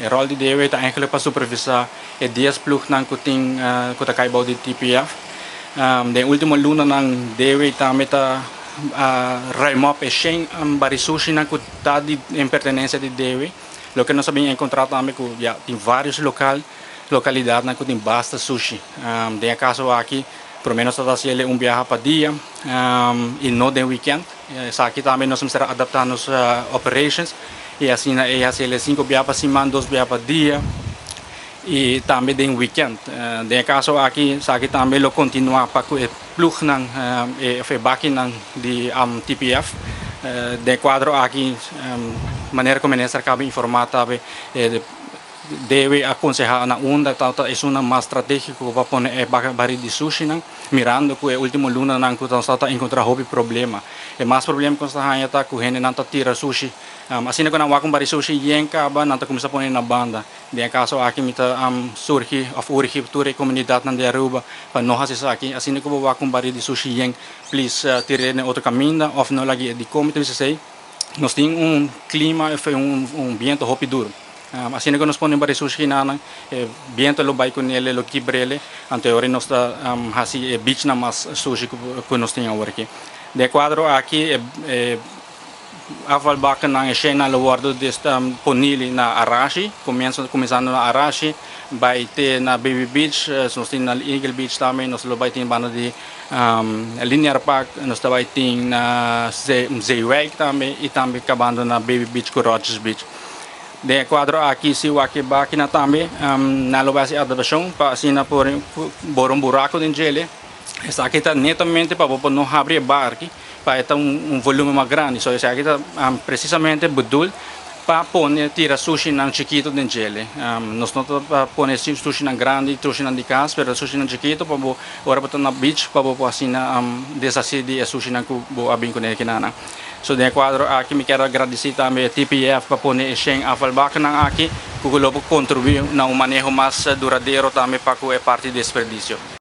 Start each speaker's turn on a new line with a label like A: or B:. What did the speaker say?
A: E rol di DW ta eigenlijk pa supervisa e 10 ploegnan cu tin cu ta cay bou di TPF. Den ultimo lunanan DW tambe ta ruim op e 100 bari sushinan cu ta di en pertenencia di DW. Loke nos a bin encontra tambe cu ya tin varios localidadnan cu tin basta sushi. Den e caso aki por lo menos ta haciele un biaha pa dia y no den weekend. Esaki tambe nos mester adapta nos operations y asina e haciele 5 biaha pa siman, 2 biaha pa dia y tambe den weekend. Den e caso aki, esaki tambe lo continua pa cu e ploegnan, e bakinan di TPF. Den cuadro aki, manera cu minister acaba informa tambe, debe aconseha na unda ta esunnan mas strategico pa pone e bari di sushinan, mirando cu e ultimo lunanan cu nos ta encontra hopi problema. E mas problema cu nos ta haya ta cu hendenan ta tira sushi. Asina cu nan wak un bari sushi yen caba, nan ta cuminsa pone na banda. Den e caso aki mi ta surgi of urgi tur e comunidadnan di Aruba pa no haci esaki. Asina cu bo wak un bari di sushi yen, please tira na otro caminda of no lagi di come. Te bisa esey, nos tin un clima, un viento hopi duro. Asina cu nos pone bari sushi nan, viento lo bay cu nele, lo kibrele, anto ora nos ta haci e beach na mas sushi cu nos tin awor aki. Den cuadro aki, e afvalbakken e shena lo wordo ponili na Arashi, cuminsando na Arashi, bay te na Baby Beach, nos tin na Eagle Beach tambe, nos lo bay tin banda di Linear Park, nos ta bay tin na Zeewijk tambe, y tambe cabando na Baby Beach cu Rogers Beach. Den cuadro aki, si wak e bakinan tambe, nan lo bay haci adaptacion pa asina por bora un buraco den djele. Esaki ta netamente pa bo no habri e baki, pa e ta un volumen mas grandi. So esaki ta precisamente bedoel pa pone tira sushinan chikito den djele. Nos no ta pone sushinan grandi, sushinan di cas, pero sushinan chikito pa bo ora bo ta na beach, pa bo por asina deshaci di e sushinan cu bo a bin cune akinan. So den cuadro aki mi kier agradeci tambe TPF pa pone e 100 afvalbakkennan aki, cu lo por contribui na un maneho mas duradero tambe pa cu e parti di desperdicio.